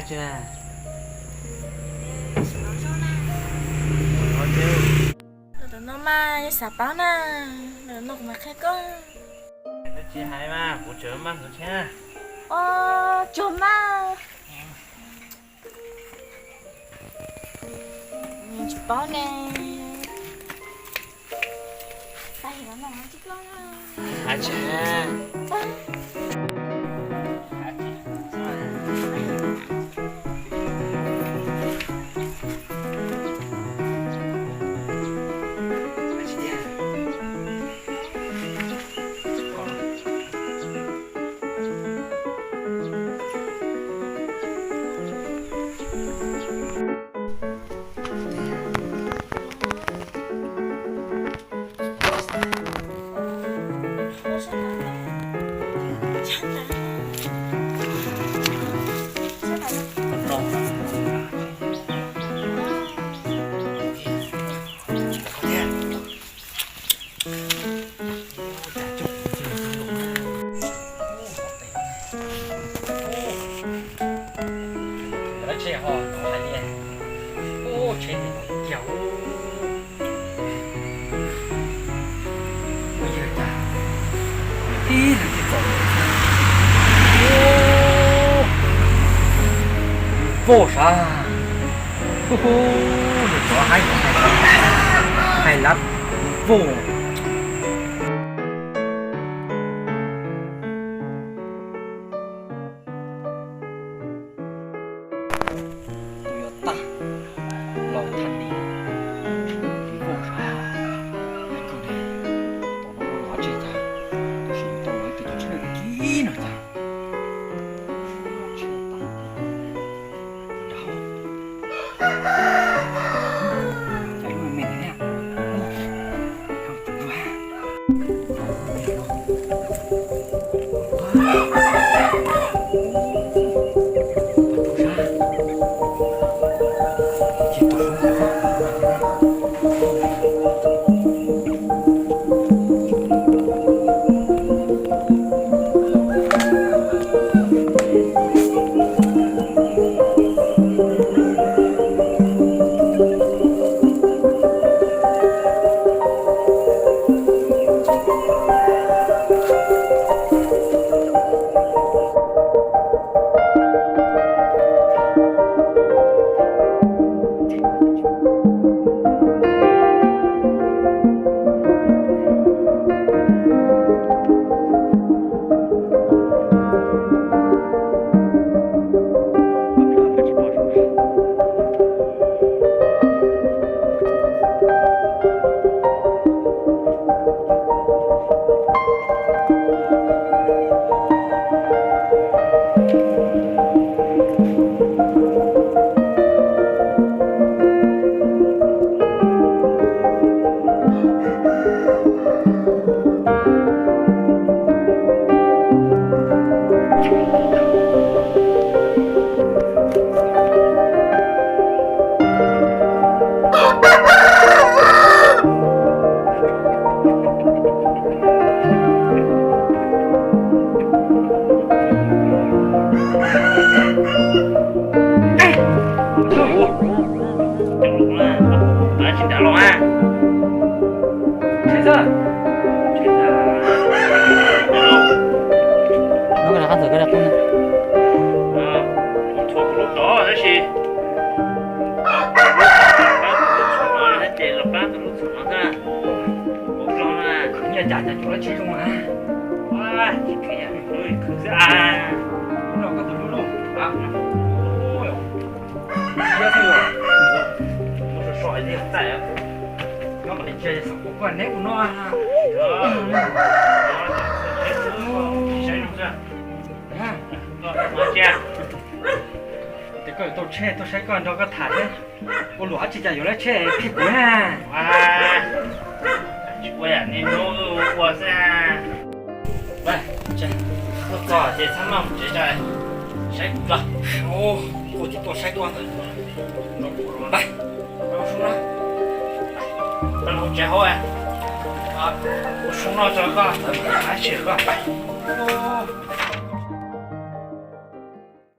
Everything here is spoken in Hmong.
Tus no mas yeej xav paub na, tus no kuv mam qhia koj. Tsis hais mas kuv tseem maj ntxuav thiab. Os, tsuag mas. Tsis paub ne. Lawv tsheb ho hais tias, ub, tsheb tiag tiag. Ua yawg cas ib leeg thiaj txom nyem thiab. Vauj sav, hu hu, nws tsov haib, hais lab vauj. Tus yuav tag los thaj li, vauj sav, hais kawg li, tom no los tsis tag, tab sis tau lawv tus tsheb kib no cas. Nyiaj cas cas cuag lawv tsheb zoo na. Khwv xwb a. No koj tus hlub lauj. Siab xwb os. Muab so so hais tias txaij. Nyob mam li ntsia xyov puas koj neb ua no. Saib zoo xwb. Ces koj yuav tau tsheb tuaj saib koj nrog koj tham thiab. Ua luam dab tsi cas yuav lawv tsheb qhia kuv na. Tsis ua yam niaj hnub ua xwb. Tuaj txog ces txhob maj mus tsev tso, saib kuv tso. Ua ces tuaj saib koj ntag. Npaj, ua zoo no, koj los tsev hauv, ua zoo no tso koj, tab sis koj